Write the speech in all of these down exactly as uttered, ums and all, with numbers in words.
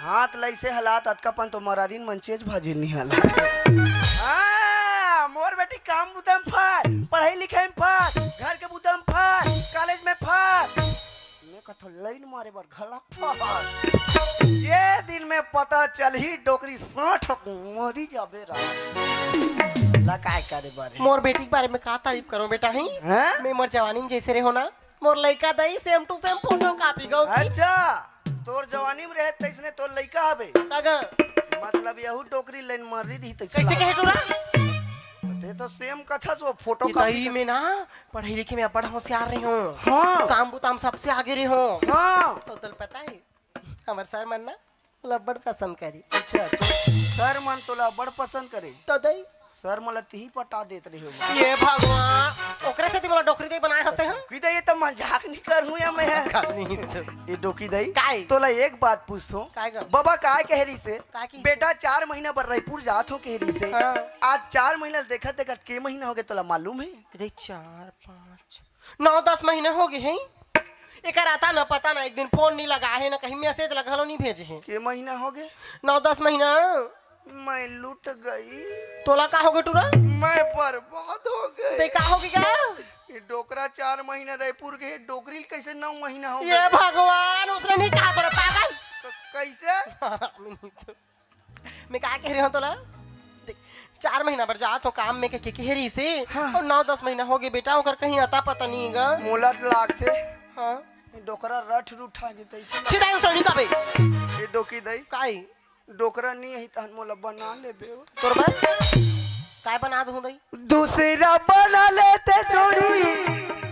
हाथ लइसे हलात अतका पन तो मरारिन मन चेच भाजिल नहीं हला। हाँ, मोर बेटी काम बुता म फट, पढ़ाई लिखाई म फट, घर के बुता म फट, कॉलेज में फट। मैं कथो लाइन मारे बर घला फट। ये दिन में पता चलही डोकरी साठ मरी जाबे रा। ला काय करे बारे? मोर बेटी के बारे में का तारीफ करो बेटा, ही? हैं? मैं मोर जवानी में जैसे रहो ना, मोर लइका दई same to same photocopy गो की। अच्छा, तोर जवानी में रहे तैसने तोर लइका हबे। तग। मतलब यहू डोकरी लाइन मार रही तैसे कैसे लाग। कहे टूरा? ते तो same कथस वो photocopy। सही में ना, पढ़ाई लिखे में बड़ होशियार रही हूँ। हाँ। काम बुता म सबसे आगे रही हूँ। हाँ। तो तोल पता है, हमर सर मन ना मोला बड़ पसंद करी। अच्छा, तो सर मन तोला बड़ पसंद करे? तो दई। सर मन ला तिही पटा देत रहे हो। ये भगवान, ओकरे से मोला डोकरी दई बनाए हंसते हैं। की दई, ये तो मजाक नहीं करूँ या मैं। मजाक नहीं तो। ये डोकी दई, काय? तोला एक बात पूछथो। काय गा? बाबा काय कह रही से? काय कही से? बेटा चार महीना बर रायपुर जात हो कह रही से। हाँ। आज चार महीना देखत देखत के महीना हो गए तोला मालूम है? दई, चार, पाँच, नौ दस महीना हो गए हैं। एकर आता न पता न, एक दिन फोन नहीं लगा है, न कहीं मैसेज ला घलो नहीं भेजे है। के महीना हो गए? नौ दस महीना। मैं लुट गई। तोला का हो गए टूरा? मैं बर्बाद हो गई। ते का हो गया? ये डोकरा चार महीना रायपुर के, डोकरी कैसे नौ महीना हो ये गए? भगवान, उसने नहीं कहा तोरे पागल। क-, कैसे? मैं का कह रहे हो तोला? देख, चार महीना बर जात हो काम में के, के कह रही से, हाँ। और नौ दस महीना हो गए बेटा, ओकर कहीं अता पता नहीं गा। मोला तो लागथे। हाँ। ये डोकरा रठ रुठा के तैसे। छिदाई उसने नहीं कबे। ये डोकी दई। काई? डोकरा नहीं है तहन मोला बना लेबे। तोर बर? काय बना दूं दई? दूसरा बना लेते जोड़ी,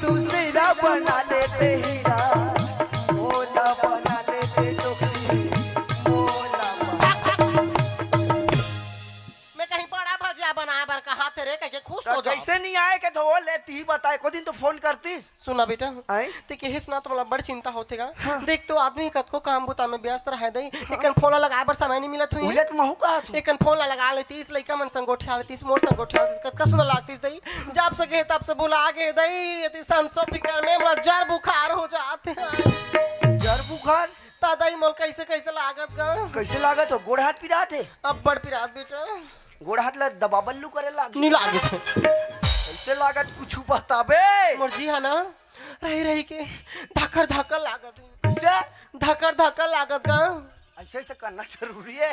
दूसरा बना लेते हीरा, मोला बना लेते जोड़ी, मोला बना। मैं कहीं बड़ा भजिया बनाए बर कहा थे रे, कह के खुश तो हो जाओ। कैसे नहीं आए के तो वो लेती ही बताए, को दिन तो फोन करतीस। सुना बेटा, आए? ते केहेस ना तो मोला बड़ चिंता होथे गा। हाँ। देख तो आदमी कतको काम बुता में व्यस्त रहे दई, हाँ। एकन फोन ला लगाए बर समय नहीं मिलत हुई। उले तो महू कहा थू। एकन फोन ला लगा लेतीस, लइका मन संग गोठिया लेतीस, मोर संग गोठिया लेतीस, कतका सुंदर लागतीस दई। जब से गे तब से भुला गे दई, यदि संसो फिकर में मोला जर बुखार हो जात हे। जर बुखार? ता दई मोल कैसे कैसे लागत गा। कैसे लागत हो? गोड़ हाथ पिरात हे? अब्बड़ पिरात बेटा। गोड़ हाथ ला दबा बल्लू करे लाग। नहीं लागत हे। कैसे लागत कुछ बताबे? मोर जी हा ना, रही रही के धकर धकर लागत हे। कैसे? धकर धकर लागत गा। ऐसे ऐसे करना जरूरी है।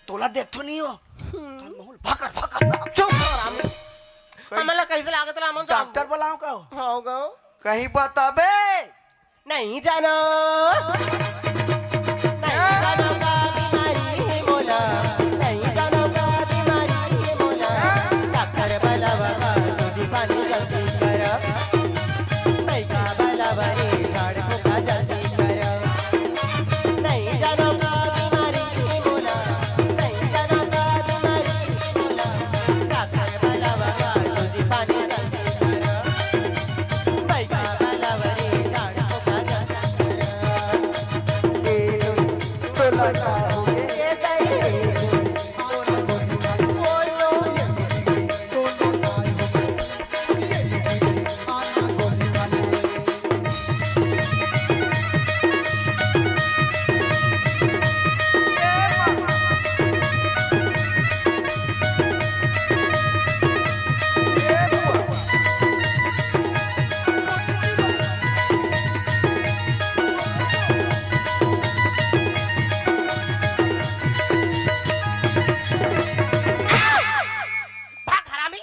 तोला देखथो नहीं हो। हम्म। कान महूल भकर भकर ना। चुप कर, हमें। कैसे? हमला कैसे लागत ला, हमन डॉक्टर जानबो। बुलाओ का हो? हाँ, हो गो। कहीं बताबे? नहीं जानो। नहीं जानो का बीमारी है मोला, नहीं जानो का बीमारी है मोला। डॉक्टर बुलावा का सूजी पानी जल्दी करा। लइका बलावा रे झाड़ फूका जल्दी करा। नहीं जानो का बीमारी मोला, नहीं जानो का बीमारी मोला। डॉक्टर बलावा का सूजी पानी जल्दी करा। लइका बलावा रे झाड़ फूका जल्दी करा। ए, तोला का हो गे? ए, दई। भाग हरामी।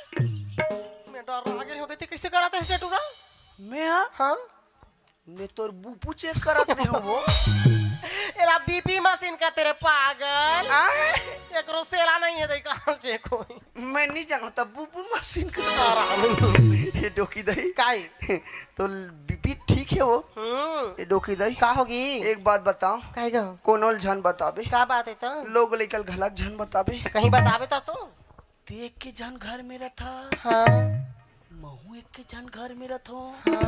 मैं डर लागे रहे होते थे, कैसे कराते हैं टूरा? मैं हाँ? हाँ? मैं तोर बुपू चेक करत रहे हूँ वो। एला बीपी मशीन का तेरे पागल। आय? एकरो सेला नहीं है, देखा चेक होई। मैं नहीं जानता बुपू मशीन का। आराम। ये डोकी दई। काई? तो बीपी ठीक है वो। हम्म। ये डोकी दई। का होगी? एक बात बताओ। काई गा? कोनो ल झन बताबे। का बात है तो? लोग लइका ल घलक झन बताबे। तो कहीं बताबे तो तू? ते एक के झन घर में रथा। हाँ। महू एक के झन घर में रथो। हाँ।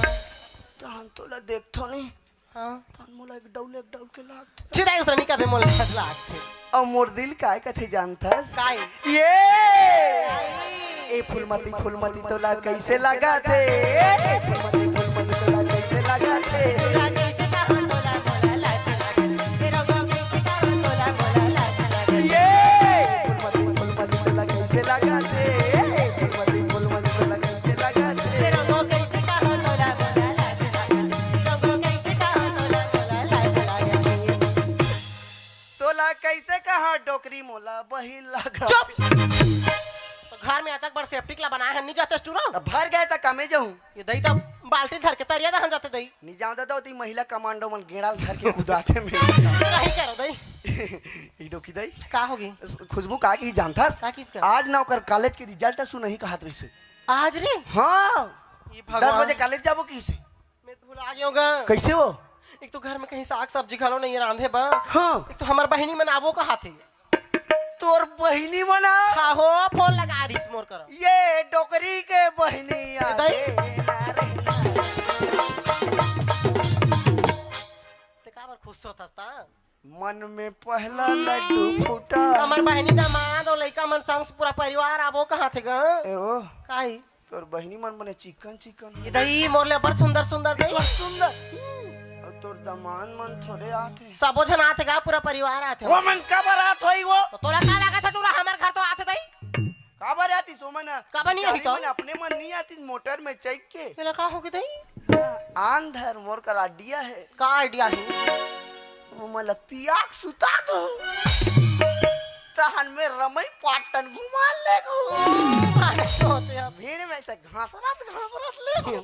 तो हम तोला देखथो नहीं। हाँ। तो मोला एक डौल, एक डौल के लागथे। छिदाई उसने नहीं कबे मोला लागथे। अउ मोर दिल काय कथे जानथस? काय? ये! काय? ए फूलमती, फूलमती तोला कैसे लागथे? ए फूलमती, फूलमती तोला कैसे लागथे? तोला कैसे कहा तोला, तोला लाज लागथे। ए रउआ कैसे कहा तोला, बहिन लगा। चुप। तो घर में अतक बड़ सेप्टिक ला बनाए हन, नहीं जाते टूरा? अब भर गए त कमे जाऊं। ये दई त बाल्टी धर के तरिया दहन जाते दई। नहीं जाऊं दादा, ओती महिला कमांडो मन गेड़ा ल धर के कुदाथे में। नहीं करो दई। ई डोकी दई। का होगी? खुशबू का की जानथस? का किस का? आज ना ओकर कॉलेज के रिजल्ट सुनही कहत रहिसे। आज रे? हाँ। ये दस भगवान। बजे कॉलेज जाबो किसे? मैं भुला गयो गा। कैसे हो? एक तो घर में कहीं साग सब्जी घलो नहीं रांधे बा। हाँ। एक तो हमार बहिनी मन आबो कहाथे। तोर बहिनी मन आ? हाँ हो, फोन लगा रहीस मोर कर। ये डोकरी के बहिनी आ दई। गे ना रे ना। ते काबर खुश होथस ता? मन में पहला लड्डू फूटा। हमर बहिनी दामाद अउ लइका मन संग पूरा परिवार आबो कहाथे गा। ए ओ। काई? तोर बहिनी मन बने चिकन चिकन। ये दई मोर ले बड़ सुंदर सुंदर दई। बड़ सुंदर। अउ तोर दामाद मन थोरे आथे। सबो झन आथे गा, पूरा परिवार आथे। वो मन काबर आत होई वो? तो तोला का लागत हे टूरा, हमर घर तो आथे दई। काबर आतिस ओमन? काबर नहीं आही चारी तो? मन अपने मन नहीं आतिस मोटर में चढ़ के। एला का होगे दई? हाँ, आन धर मोर कर idea हे। का idea हे? ओमन ला पिया के सुता दो। तहन में रमई पाटन घुमा लेगो। अरे तो होते अब। भीड़ में से घासरत घासरत लेगो।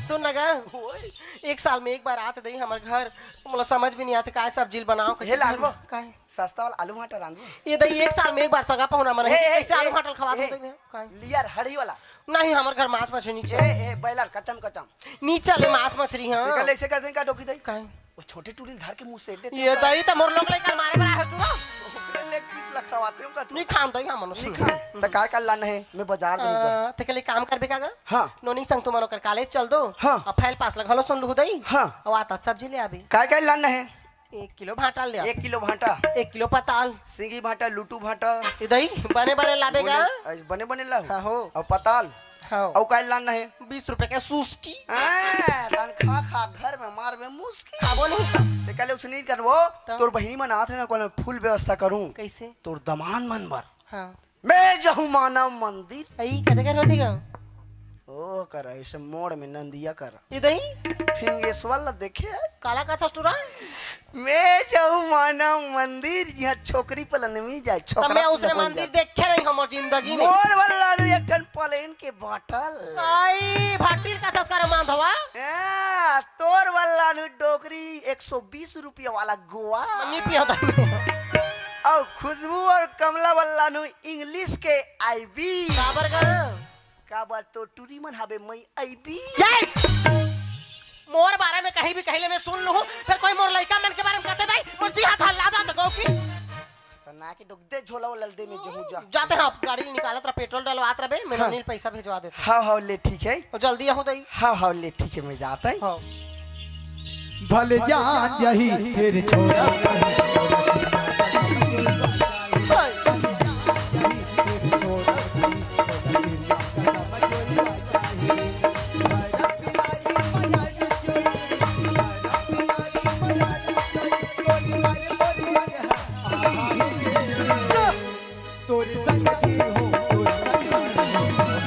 सुन ना गा, ओए। एक साल में एक बार आत दई हमर घर, मोला समझ भी नहीं आते काय सब्जी बनाओ, हे लालबो। काय? सस्ता वाला आलू भाटा रांधबो। ये दई एक साल में एक बार सगा पहुना मन ए, हे, ए, कैसे आलू ए, भाटा खवा ए, दो मैं? काय? लियर हड़ी वाला। नहीं, हमर घर मांस मछली नहीं ए, चले। ए, बॉयलर कचम कचम। नहीं चले मांस मछली, हाँ। निकल ऐसे कर देन का डोकी दई? काय? वो छोटे टूरी धर के मुंह से देते ये हैं। दई त मोर लोग लेकर मारे बड़ा है तू। ओकरे ले किस ला खवाते हम का तू? नहीं खान दई हम मनुष्य। नहीं खान। त काय का लाना है? मैं बाजार दूंगा। हाँ, ते के लिए काम करबे का गा? हाँ। नोनी संग तुमन ओकर कॉलेज चल दो। हाँ। अब फाइल पास लगा लो सुन लू दई। हाँ। अब आता सब्जी ले आबे। काय का लाना है? एक किलो भांटा ले आ। एक किलो भांटा। एक किलो पताल। सिंगी भांटा, लुटू भांटा। ए दई, बने बने लाबे गा। बने, बने बने लाहू। हाँ हो। अउ पताल। हाँ। अउ काय लाना है? बीस रुपए के सुस्की। हाँ, तन खा खा घर में मार में मुस्की। खाबो नहीं। ते कहले उसने नहीं करबो, तो? तोर बहिनी मन आत हे ना, कोन फुल व्यवस्था करूं। कैसे? तोर दमान मन बर। हाँ। मैं जहूँ मानव मंदिर। अई, कते कर होती गा? ओ, कर ऐसे मोड़ में नंदिया कर। ये दही? फिंगेश्वर ला देखे हस? काला कथस टूरा? मैं जहूँ मानव मंदिर, जिहाँ छोकरी पलन मिल जाए, त छोकरा मैं उसने पलन मिल मंदिर जाए। देखे नहीं हमर जिंदगी में। मोर वाला नु एक ठन प्लेन के बाटल। आई, भाटिल कथस कर मांधवा? ए, तोर वाला नु डोकरी एक सौ बीस रुपया वाला गोवा। मन्नी पियो तन्ने। अउ खुशबू अउ कमला वाला नु इंग्लिश के आईबी। काबर का? काबर तो टूरी मन हबे मई आईबी। ये! मोर बारे में कहीं भी कहिले मैं सुन लूं, फिर कोई मोर लइका मन के बारे में कहते दाई, मोर जी हाथ हल्ला जात गौ की। त ना के डोक दे झोला वाला दे में जहूं जा। जाते हैं आप, गाड़ी निकालत रह, पेट्रोल डलवात रह बे, मैं हाँ। अनिल पैसा भेजवा देते। हाँ, हाँ, ले ठीक है। और जल्दी आहो दाई। हाँ, हाँ, ले ठीक है, मैं जाता है। हाँ। भले जान जाही फिर छोड़ा। तोरे संग जी हो, तोरे संग जी हो।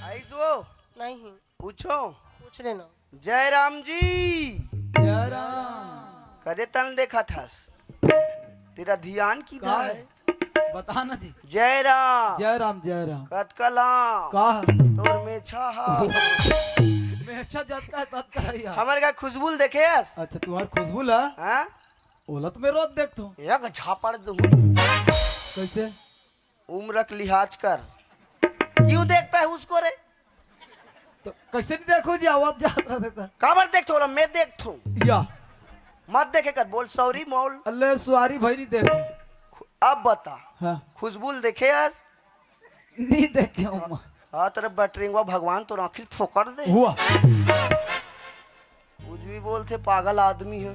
आइस वो? नहीं। पूछो। पूछ लेना। जय राम जी। जय राम। कदे तन देखत हस? तेरा ध्यान किधर का है? है? बता ना जी। जय राम। जय राम, जय राम। कतका लाम? का? तोर मेछा हा। मेछा जतका है, ततका है यार। हमर का खुशबू ल देखे हस? अच्छा, तुम्हार खुशबू ला? हाँ? ओला तो मैं रोज देखथों। एक झापड़ दूँ। कैसे? उम्र का लिहाज कर। क्यों देखता है उसको रे? तो कैसे नहीं देखो जी, आवाज जात रहता था। काबर देखथो ओला? मैं देखथों। या। मत देखे कर, बोल सॉरी मोल। अल्ले सॉरी भाई, नहीं देखो। अब बता। हाँ। खुशबू ल देखे हस? नहीं देखे हूँ मैं। हाँ, तेरे बटरिंगवा भगवान तो आँखी फोकट दे। हुआ। कुछ भी बोलथे, पागल आदमी हे।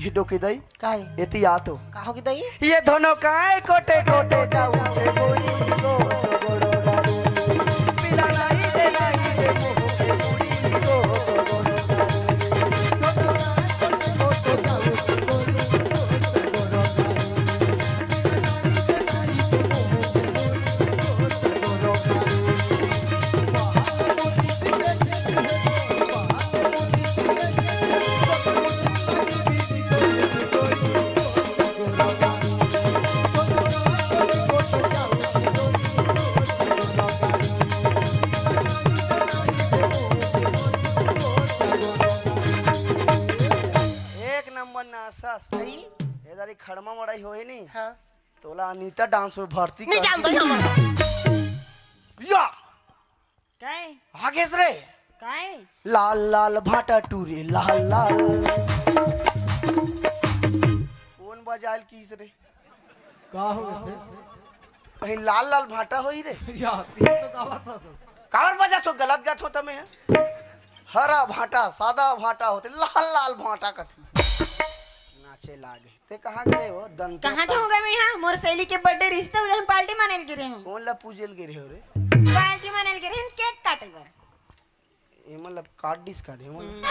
ये डोकी दई, काहे? एती आ तो। का हो गे दई? ये दोनों काय कोटे कोटे जाऊ छे बोली गो सगोड़ो गाड़ी। पिला नहीं दे, नहीं दे, मुँह के पूरी गो सगोड़ो गाड़ी। दोनों काय कोटे कोटे जाऊ छे बोली गो सगोड़ो गाड़ी। अरे, खड़मा मड़ई होही नी, हाँ। तोला अनीता डांस में भर्ती नहीं कर जानता दी। ही हमन। या! काय? आगेस रे। काय? लाल लाल भाटा टूरे, लाल लाल। कौन बजायल कीस रे? का हो गए? कहीं लाल लाल भाटा होई रे? या, ये तो गावा था सब। काबर बजा तो गलत गात होता मैं? हरा भाटा, सादा भाटा होते, लाल लाल भाटा कथी। नाचे लागे। ते कहाँ गे रहे हो? दंतो कहाँ जाऊंगा मैं यहाँ? मोर सहेली के बर्थडे रिश्ता उधर हम पार्टी मनाइल गे रहे हूँ। कौन ला पूजे ल गे रहे हो रे? पार्टी मनाइल गे रहे हूँ, केक काटे बर। ये मतलब काट डिस काट, ये मतलब।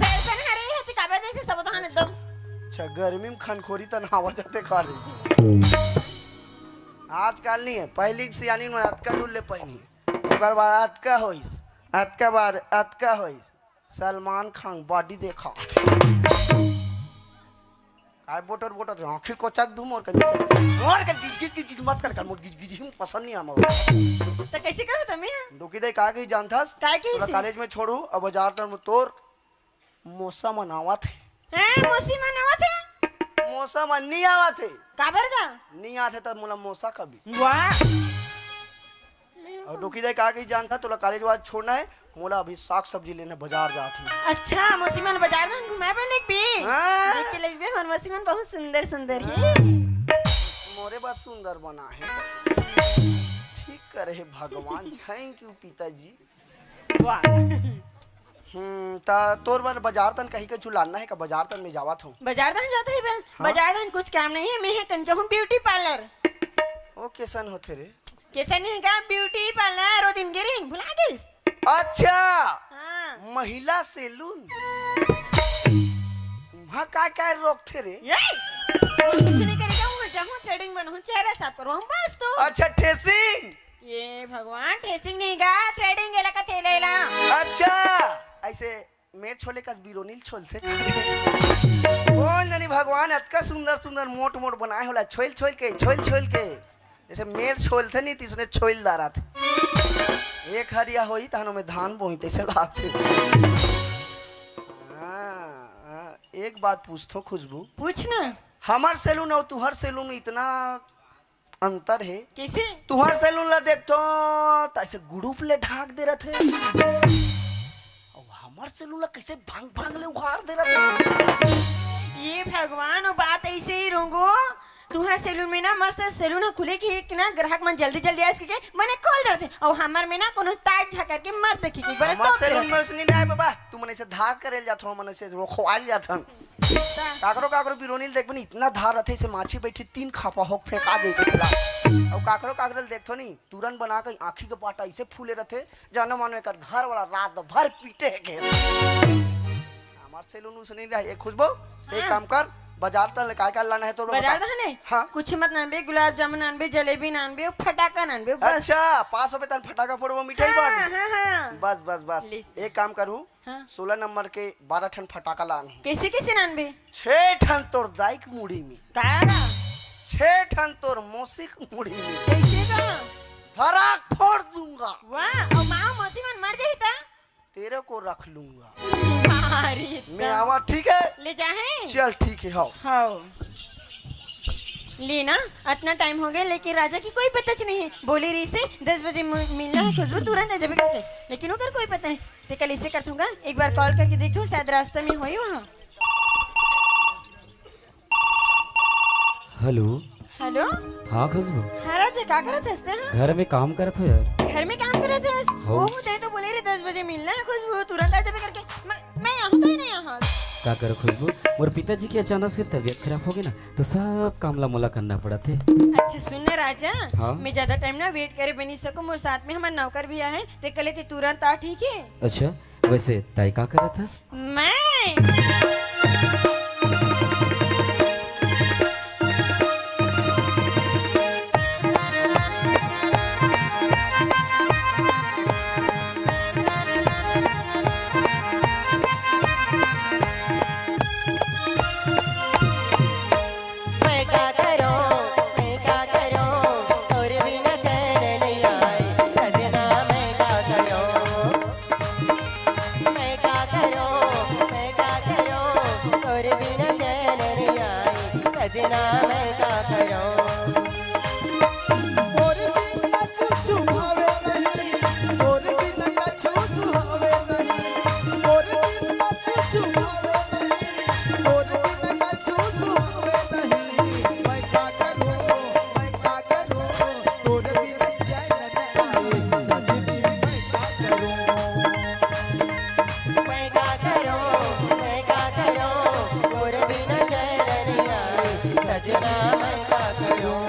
फैशन हरे है, ते काबर जैसे सब तहान एकदम। अच्छा, गर्मी में खनखोरी तन हवा जाते खा रही। आजकल नहीं है, पहली के सियानी में अतका दूर ले पहनी। ओकर बाद अतका होइस, अतका बाद अतका होइस। सलमान खान बॉडी देखा। काय बोटर बोटर आँखी को चक दू मोर के नीचे। मोर के गिज गिज गिज गिज मत कर कर, मोर गिज गिज ही पसंद नहीं आमा। तो कैसे करूँ तमे? डोकी दे का कही जानथस? काय कही तोला से? कॉलेज में छोड़ू, अब बाजार तर में तोर मौसा मनावत है। हैं, मौसी मनावत है? मौसा मन नहीं आवत है। काबर का? नहीं आते तब मोला मौसा कभी। वाह। और डोकी दे का कही जानथा, तोला कॉलेज वाज छोड़ना है, मोला अभी साग सब्जी लेने बाजार जात हूँ। अच्छा, मौसी मन बाजार में घुमाए बर लेगबे? हाँ। देख के लेगबे, हमर मौसी मन बहुत सुंदर सुंदर हे। मोरे बस सुंदर बना है। ठीक करे हे भगवान, thank you पिताजी। वाह। हम्म, ता तोर बर बाजार तन कहीं के चुलाना है का? बाजार तन में जावत हूँ। बाजार तन जात है बे? हाँ। बाजार तन कुछ काम नहीं है, मैं है कन जाहूँ ब्यूटी पार्लर। ओ कैसन होथे रे? कैसन नहीं का ब्यूटी पार्लर, ओ दिन गे रहिन, भुला गेस? अच्छा। हाँ। महिला सैलून। वहाँ का का रोकथे रे? ये? कुछ नहीं करेगा, वो जाऊँ थ्रेडिंग बनहूँ, चेहरा साफ करूँ, बस तो। अच्छा, ठेसिंग। ये भगवान, ठेसिंग नहीं गा, थ्रेडिंग एला कथे लेला। अच्छा, ऐसे मेर छोले का बिरोनील छोलथे। कौन जानी भगवान अतका सुंदर सुंदर मोट मोट बनाए होला, छोल छोल के, छोल छोल के। जैसे मेर छोलथे नहीं, तिसने छोल दारा थे। एक हरिया होई, तहनो में धान बोई, तैसे लागथे। हाँ, हाँ, एक बात पूछथो खुशबू। पूछ ना। हमर सैलून अउ तुहर सैलून इतना अंतर हे। कैसे? तुहर सैलून ला देखथो त ऐसे गुड़ुप ले ढाक दे रथे। अउ हमर सैलून ला कैसे भंग भंग ले उघार दे रथे। ये भगवान, वो बात ऐसे ही रहूंगो। तुहर सैलून में ना मस्त सैलून ह खुले कि एक ना ग्राहक मन जल्दी जल्दी आए सके, मने खोल देते। अउ हमर में ना कोनो ताक झकर के मत देखी कि बड़े हमर टोक सैलून देते। में उसने नहीं आए बाबा, तू मने से धार करेल जात हो, मने से रोखवाल जात हन। काकरो काकरो बिरोनील देखबे नी, इतना धार रथे, इसे माछी बैठी तीन खापा होक फेंका देथे सला। अउ काकरो काकरो ल देखथो नी, तुरंत बना के आँखी के पाटा इसे फूले रथे, जानो मानो एकर घर वाला रात भर पीटे हे के। हमार सैलून उसने नहीं रहे। ए खुशबू, एक हाँ। काम कर, बाजार तन ले काय काय लाना है तो बाजार बताओ। तन है? हाँ। कुछ मत नानबे, गुलाब जामुन नानबे, जलेबी नानबे, फटाका नानबे, बस। अच्छा, पाँच सौ पे तन फटाका फोड़बो, मिठाई हाँ, बांटबो। हाँ, हाँ। बस, बस, बस। ले। एक काम करू, हाँ। सोलह नंबर के बारह ठन फटाका लान हूँ। कैसे, कैसे नानबे? छह ठन तोर दाई के मुड़ी में। का? छह ठन तोर मौसी के मुड़ी में। कैसे का? धड़ाक फोड़ दूंगा। वाह, अउ माँ मौसी मन मर जाही ता? तेरे को रख लूंगा। अरे मैं ता। आवा, ठीक है? ले जाहे? चल, ठीक है, हाव। हाव। ले ना, अतना टाइम हो गए, लेकिन राजा के कोई पता च नहीं है। बोले रहिसे, "दस बजे मु-, मिलना है खुशबू, तुरंत आ जाबे" करके, लेकिन ओकर कोई पता नहीं। ते कल इसे करथूंगा, एक बार कॉल करके देखो, शायद रास्ता में होई वहाँ। हेलो। हेलो। हाँ खुशबू। हाँ राजा, का करत हस ते, हाँ? घर में काम करत हो यार। घर में काम करत हस? हो। ओहो, ते तो बोले रे दस बजे मिलना है खुशबू, तुरंत आ जाबे करके। मैं, मैं यहाँ तो ही नहीं यहाँ। का करो खुशबू, मोर पिताजी के अचानक से तबीयत खराब हो गई ना, तो सब काम ला मोला करना पड़त हे। अच्छा सुन ना राजा, हाँ? मैं ज्यादा टाइम ना वेट करे बनी सकूँ, मोर साथ में हमार नौकर भी आहे, ते कले ते तुरंत आ, ठीक है? अच्छा, वैसे तय का करत हस? मैं मैं का करूं? मोर बिना कुछु भावे नहीं, मोर बिना कुछु सुहावे नहीं, मोर बिना कुछु भावे नहीं, मोर बिना कुछु सुहावे नहीं। मैं का करूं, मैं का करूं, तोर बिना चैन न आए, सजनी मैं का करूं? मैं का करूं, मैं का करूं, तोर बिना चैन नहीं आए, सजना मैं का करूं?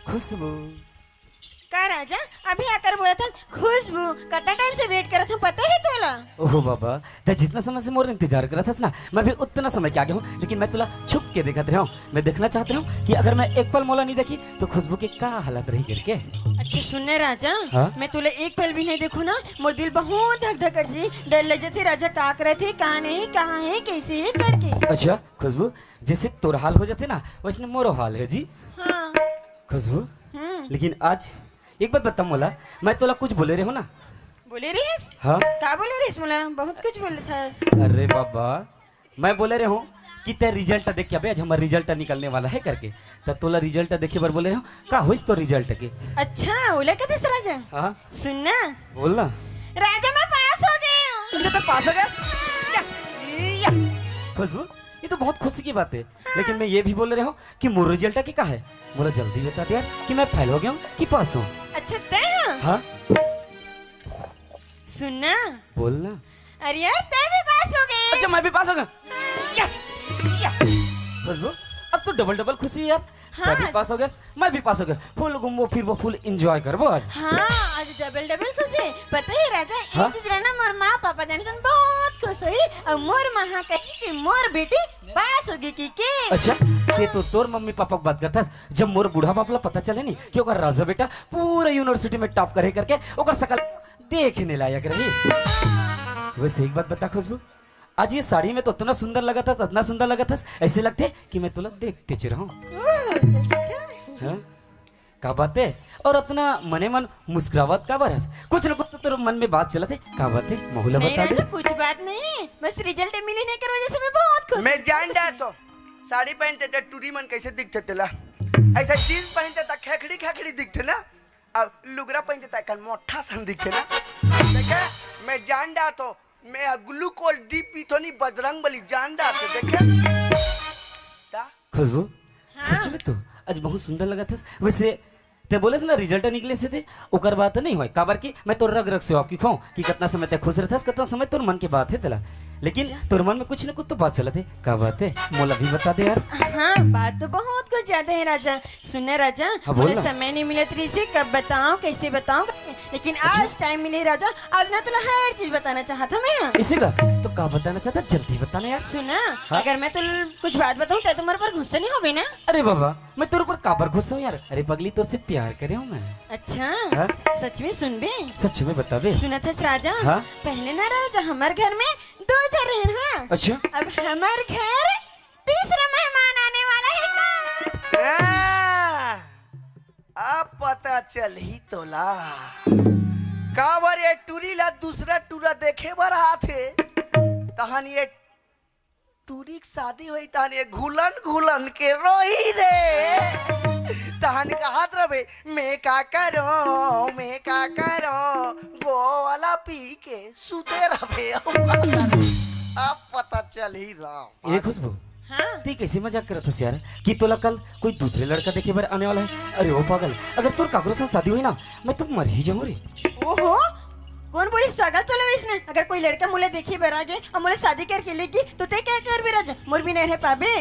खुशबू। का राजा, अभी आकर बोलत हन खुशबू? कतना टाइम से वेट करत हूँ, पता है तोला? ओहो बाबा, तैं जितना समय से मोर इंतजार करत हस ना, मैं भी उतना समय के आगे हूँ, लेकिन मैं तोला छुप के देखत रहूँ। मैं देखना चाहत रहूँ कि अगर मैं एक पल मोला नहीं देखी तो खुशबू के का हालत रही करके। अच्छा सुन ना राजा, हाँ? मैं तोला एक पल भी नहीं देखूँ ना, मोर दिल बहुत धक धक करथे, डर लग जाथे राजा, का करत हे, का नहीं, कहाँ है, कैसे है करके। अच्छा खुशबू, जैसे तोर हाल हो जाथे ना, वैसने मोरो हाल है जी। हाँ। खुशबू, हम्म। लेकिन आज एक बात बता मोला, मैं तोला कुछ बोले रहे हूँ ना? बोले रहिस? हाँ। का बोले रहिस मोला? बहुत कुछ बोले थस। अरे बाबा, मैं बोले रहे हूँ कि तैं रिजल्ट देख के, अबे आज हमारा रिजल्ट निकलने वाला है करके, त तोला रिजल्ट देखे बर बोले रहे हूँ। का होइस तो रिजल्ट के? अच्छा, ओला कथस राजा? हाँ। सुन ना। बोल ना। राजा, मैं पास हो गई हूँ। अच्छा, तैं पास हो गया? यस। या। खुशबू, ये तो बहुत खुशी की बात है, हाँ। लेकिन मैं ये भी बोल रहा हूँ कि मोर रिजल्ट के का है, मोला जल्दी बता दे यार कि मैं फेल हो गया हूँ कि पास हूँ। अच्छा, तैं हाँ? हाँ। सुन ना। बोल ना। अरे यार, तैं भी पास हो गए। अच्छा, मैं भी पास हो गया। यस। यस। खुशबू, अब तो डबल डबल खुशी है यार। हाँ। तैं भी पास हो गया, मैं भी पास हो गया। फुल घूमबो फिरबो, फुल एंजॉय करबो आज। हाँ, आज डबल डबल खुशी। पता है राजा, ये हाँ? चीज रहना मोर माँ पापा जाने तो बहुत खुश हुई और मोर माँ कही कि मोर बेटी पास हो गई कि के। अच्छा, तैं तो तोर मम्मी पापा के बात करथस, जब मोर बूढ़ा बाप ला पता चले नी कि ओकर राजा बेटा पूरा यूनिवर्सिटी में टॉप करे करके ओकर शकल देखे लायक रही। वैसे एक बात बता खुशबू, आज ये साड़ी में तो इतना सुंदर लगत हस, इतना सुंदर लगत हस, ऐसे लगथे कि मैं तोला देखते च रहूं। ओह, चल, चल, क्या? हाँ? का बात हे? अउ अतना मने मन मुस्कुरावत काबर हस? कुछ न कुछ तो तोर मन में बात चलत हे। का बात हे? महू ला नहीं बता दे। राजा, कुछ बात नहीं, बस रिजल्ट मिले नहीं कर वजह से मैं बहुत खुश मैं हूँ। जान जाए तो साड़ी पहनते ते टूरी मन कैसे दिखते तेला? ऐसा जींस पहनते त खेखड़ी खेखड़ी दिखते ना, अब लुगरा पहनते त कन मोटा सन दिखते ना। देखे, मैं जान जाए तो मैं ग्लूकोज डी पीथो नहीं, बजरंग बली जान जाए तो देखे। का? खुशबू, हाँ। सच में तो आज बहुत सुंदर लगत हस। वैसे ते बोलेस ना रिजल्ट निकले से ते ओकर बात नहीं होय, काबर कि मैं तोर रग रग से वाकिफ हूँ कि कितना समय ते खुश रहथस, कितना समय तोर मन के बात हे तेला। लेकिन अच्छा। तोर मन में कुछ न कुछ तो बात चलत हे। का बात हे, मोला भी बता दे यार। हाँ, बात तो बहुत कुछ ज्यादा हे राजा। सुन ना राजा, हाँ, बोल मोला ना। समय नहीं मिलत रहिसे, कब बताओं, कैसे बताओं, लेकिन अच्छा। आज टाइम मिले राजा, आज ना तोला हर चीज बताना चाहत हूँ मैं। इसी का? तो का बताना चाहत हस, जल्दी बताना यार। सुन ना, हाँ? अगर मैं तोला कुछ बात बताऊँ त तुम्हारे पर गुस्सा नहीं होबे ना? अरे बाबा, मैं तोर ऊपर काबर गुस्सा हूँ यार? अरे पगली, तोर से प्यार करे हूँ मैं। अच्छा, हाँ? सच में सुनबे? सच में बताबे? सुनत हस राजा, हाँ? पहले ना राजा हमार घर में दो झन रहेन, हाँ? अच्छा। अब हमार घर तीसरा मेहमान आने वाला है कल। हाँ, अब पता चलही तोला, काबर ये टूरी ला दूसरा टूरा देखे बर आथे, तहन ये टूरी के शादी होई तहन ये घुलन घुलन के रोही रे। तहन कहत रहे, मैं का करो, मैं का करो, गोवाला पी के सुते रहे। अब पता चलही राम। ए खुशबू, हाँ। ते कैसे मजाक करत हस यार कि तोला कल कोई दूसरे लड़का देखे बर आने वाला है? अरे ओ पागल, अगर तोर काकरो संग शादी होई ना, मैं तो मर ही जाऊं रे। ओहो, कोन बोलिस पागल तोला वइसने? अगर कोई लड़का मोला देखे बर आगे अउ मोला शादी करके लेगी तो ते का करबे राजा? मोर बिना रह पाबे?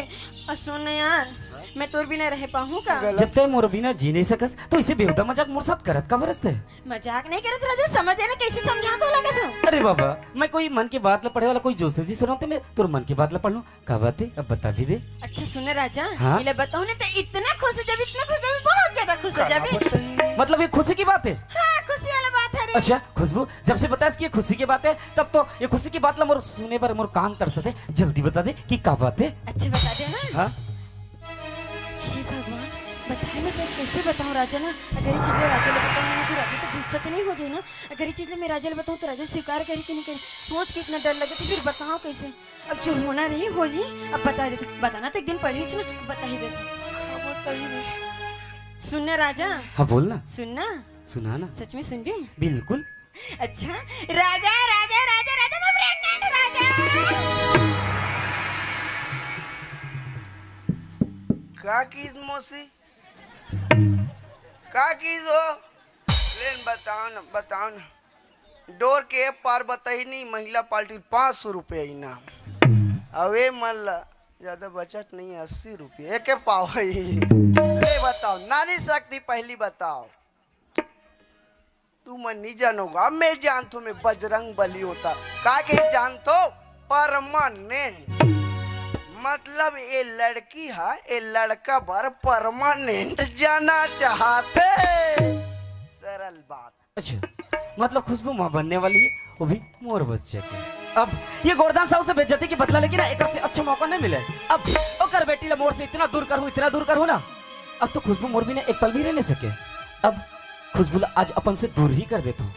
अउ सुन ना यार, मैं तोर बिना रह पाहूँ का? जब ते मोर बिना जी नहीं सकस तो इसे बेहुदा मजाक मोर साथ करत काबर हस ते? मजाक नहीं करत राजा, समझ ना कैसे समझावत हूँ। अरे बाबा, मैं कोई मन के बात ला पढ़े वाला कोई जोश नहीं सुनाते, मैं तोर मन के बात ला पढ़ लूँ। का बात हे, अब बता भी दे। अच्छा सुन ना राजा, हाँ? मैं बताऊँ ना तो इतना खुश हो जाबे, इतना खुश हो जाबे, बहुत ज्यादा खुश हो जाबे। मतलब ये खुशी की बात हे? हाँ, खुशी वाला बात हे रे। अच्छा खुशबू, जब से बतास कि ये खुशी की बात हे, तब तो ये खुशी की बात ला मोर सुने बर मोर कान तरसत हे। जल्दी बता दे कि का बात हे। अच्छा बता दे ना। हाँ? हे भगवान, बताए मैं तो कैसे बताऊँ राजा ला? अगर ये चीज ला राजा ला बताऊँ ना तो राजा तो गुस्सा तो नहीं हो जाए ना? अगर ये चीज ला मैं राजा ला बताऊँ तो राजा स्वीकार करे कि नहीं करे? सोच के इतना डर लगे तो फिर बताऊँ कैसे? अब जो होना रही हो जी, अब बता दे तू। बताना तो एक दिन पड़ही ना, अब बता ही दे तू। अब बता ही नहीं। सुन ना राजा। हाँ बोल ना। सुन ना। सुना ना। सच में सुनबे? बिल्कुल। अच्छा, राजा, राजा, राजा, राजा, मैं प्रेग्नेंट हूँ, राजा। का किहिस मौसी? का किहिस ओ? लेन बताओ ना, बताओ ना। डोर के पार बताही नहीं, महिला पार्टी पाँच सौ रुपया इनाम। अवे मन ला ज्यादा बचत नहीं है, अस्सी रुपया एके पाव है। ले बताओ, नारी शक्ति पहली बताओ। तुमन नहीं जानोगा, मैं जानथो, मैं बजरंग बली होता। का के जानथो? परमानेंट। मतलब ये लड़की हा, ये लड़का बर परमानेंट जाना चाहते। सरल बात। अच्छा, मतलब खुशबू माँ बनने वाली है, वो भी मोर बच्चे के। अब ये गोरदान साहू से बेइज्जती की बदला लेके ना, एक से अच्छा मौका नहीं मिले। अब ओकर बेटी ला मोर से इतना दूर करूँ, इतना दूर करूँ ना, अब तो खुशबू मोर बिना एक पल भी रह नहीं सके। अब खुशबू ला आज अपन से दूर ही कर देता हूँ,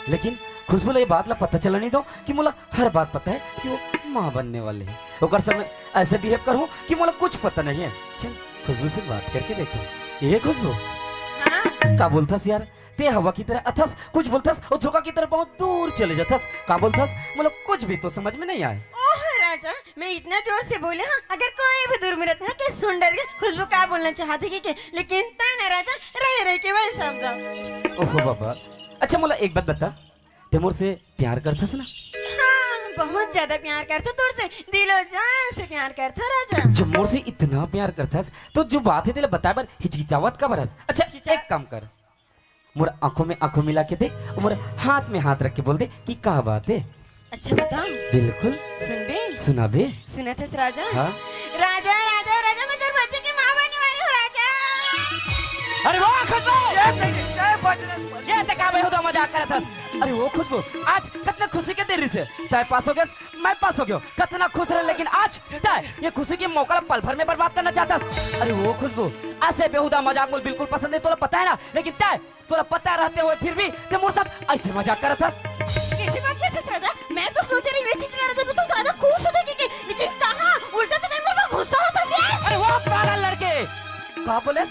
लेकिन खुशबू ला ये बात ला पता चला नहीं दो कि मोला हर बात पता है कि वो माँ बनने वाले हैं। ओकर समय ऐसे बिहेव करूँ कि मोला कुछ पता नहीं है। चल, खुशबू से बात करके देखता हूँ। ये खुशबू, हाँ? का बोलथस यार? ते हवा की तरह अथस, कुछ बोलथस और झोंका की तरह बहुत दूर चले जाथस। का बोलथस? मोला कुछ भी तो समझ में नहीं आए। ओह राजा, मैं इतना जोर से बोले हूँ, अगर कोई भी दूर में रहता ना, के सुन डर के खुशबू का बोलना चाहती कि, के, लेकिन तैं ना राजा, रह रह के वही समझा। ओहो बाबा, अच्छा मोला एक बात बता, ते मोर से प्यार करथस ना? हाँ, बहुत ज्यादा प्यार करथो तोर से, दिलो जान से प्यार करथो राजा। जब मोर से इतना प्यार करथस, तो जो बात है तेला बताए बर हिचकिचावत काबर हस? अच्छा, हिचकिचा- एक काम कर, मोर आंखों में आंखों मिला के देख, और मोर हाथ में हाथ रख के बोल दे कि का बात है। अच्छा बताओ। बिल्कुल। सुनबे? सुनाबे। सुनत हस राजा? हाँ। राजा, राजा, राजा, मैं तोर बच्चे की माँ बनने वाली हूँ राजा। अरे वो खुशबू! ये नहीं, जय बजरंग बली। ये ते का बेहुदा मजाक करत हस? अरे वो खुशबू, आज कतना खुशी के दिन रिसे। तै पास हो गयस, मैं पास हो गयो। कतना खुश रहे, लेकिन आज तै ये खुशी के मौका ला पल भर में बर्बाद करना चाहत हस। अरे वो खुशबू, ऐसे बेहुदा मजाक मोला बिल्कुल पसंद नहीं, तोला पता है ना? लेकिन तै, तोला पता रहते हुए फिर भी ते मोर साथ ऐसे मजाक करत हस। कैसे बात करत हस राजा? मैं तो सोचे रही, मैं चित्र रहा था, मैं तो राजा खुश हो जाएगी, लेकिन कहाँ, उल्टा तो तै मेरे पर गुस्सा होत हस यार। अरे वो पागल लड़के, का बोलेस?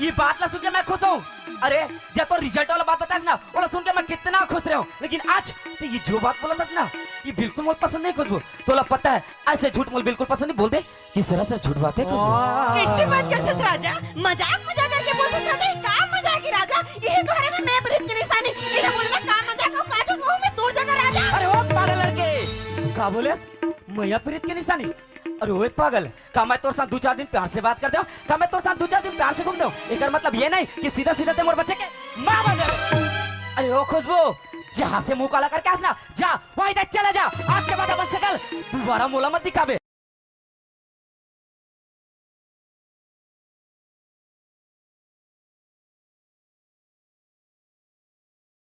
ये बात ला सुन के मैं खुश हूँ। अरे, जब तो रिजल्ट वाला बात बताइस ना, ओला सुन के मैं कितना खुश रहे हूँ, लेकिन आज ते ये जो बात बोलत हस ना, ये बिल्कुल मोला पसंद नहीं खुशबू। तोला पता है, ऐसे झूठ मोला बिल्कुल पसंद नहीं। बोल दे कि सरासर झूठ बात है खुशबू। कैसे बात करत हस राजा? मजाक मजाक करके बोलत हस राजा, ये का मजाक है राजा? यही तो हरे में मया प्रीत के निशानी। ये बोल मैं का मजाक हो, का झूठ बोलूं मैं तोर जगह राजा? अरे ओ पागल लड़के, का बोलेस? मया प्रीत के निशानी? अरे ओए पागल, का मैं तोर साथ दू चार दिन प्यार से बात कर देंव? का मैं तोर साथ दू चार दिन प्यार से घूम देंव? एकर मतलब ये नहीं कि सीधा सीधा ते मोर बच्चे के माँ बन जाबे। अरे ओ खुशबू, जहाँ से मुंह काला करके आस ना, जा, वहीं तक चला जा। आज के बाद अपन सकल दोबारा मोला मत दिखाबे।